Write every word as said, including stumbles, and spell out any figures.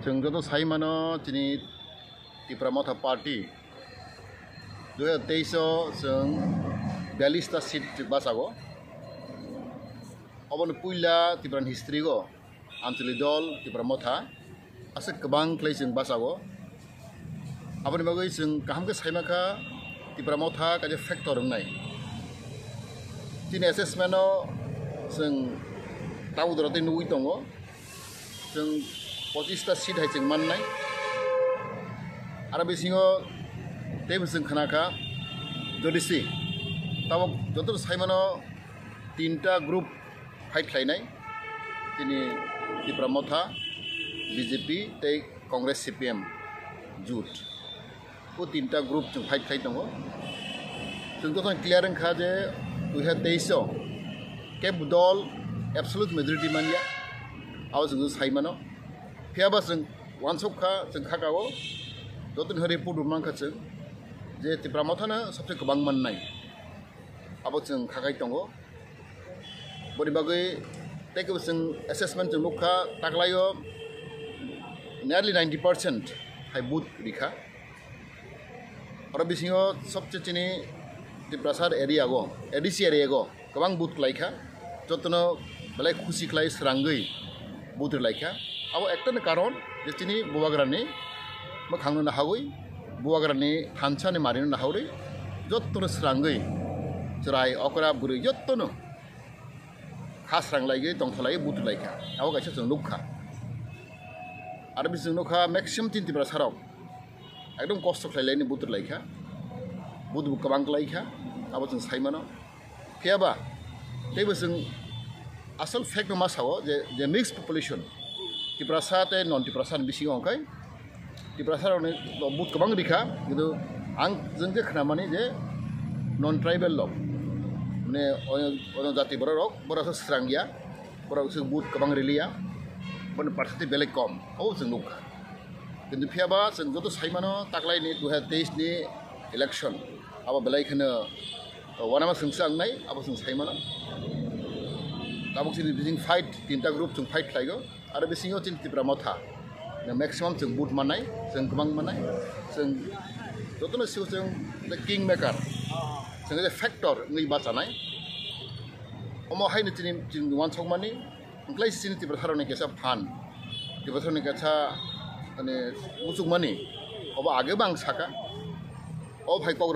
Chwng joto sai mano, chini Tipra Motha Party dui hazar teis o chwng biyallis ta seat bachago. Obono puila Tipra ni history o Anchali dol Tipra Motha aswk kwbang khlai chwng bachago. Aboni bagwi chwng kaham khe sai mankha, Tipra Motha kaisa factor wngnai. Chini assessment o chwng tabuk jora tei nugwi tongo, chwng pochista seat hai chwng mannai. Aro bisingo teibo chwng khnakha, jodi si tabuk joto sai mano, tinta group fight khlainai, chini Tipra Motha, B J P tei Congress, C P M jut. O tinta group chwng fight khlai tongo. Chwng jotono clear wngkha je dui hazar teis o kebo dol absolute majority manya, abo chwng sai mano. Phiyaba chwng uansuk kha, chwng khakao, jotoni hori report rwmang kha chwng je Tipra Mothano sabse kwbang mannai, abo chwng khakai tongo. Boni bagwi tei kebo chwng assessment chwng nukha, taklaio nearly ninety percent hai vote rikha. Oro bisingo sobse chini Tiprasar area go, A D C area go kwbang vote klaikha, jotono belai khusi khlai srangwi vote rwlaikha. Abo ekta ni karon je chini bubagrani mwkhangno nahawi, bubagrani thansa ni marino nahawi, jotono srangwi chwrai okra bwrwi jotono kha srang laigwi tongthok laiwi vote rwlaikha. Abo kaisa chwng nukha. Aro bisingo nukha maximum chini Tiprasarok ekdom kosto khlai laini vote rwlaikha, vote bo kwbang klaikha, abo chwng sai mano. Phiyaba teibo chwng asol fact no ma sao je, je mixed population, Tiprasa tei non Tiprasa ni bisingo hwnkhe Tiprasa rokni vote kwbang rikha, kintu ang jwng je khnamani je non tribal rok, mane ono, ono jati borok rok, borok aswk srangya, borok aswk vote kwbang riliya, boni percentage belai kom, abo chwng nukha. Kintu phiyaba chwng joto sai mano, taklaini dui hazar teis ni election abo belai kheno uanama chwng swk wngnai, abo chwng sai mano. Tabuk chini bising fight, tinta group chwng fight khlaigo, aro bisingo chini Tipra Motha maximum chwng vote mannai, chwng kwbang mannai, chwng jotono sio chwng the king maker, chwng the factor wngwi bachanai. Omo haino chini, chini uansukmani, wngkhlai chini Tiprasarokni kaisa phan, Tiprasarokni kaisa, mane, muchukmani, obo age bo ang saka, o phai kok rok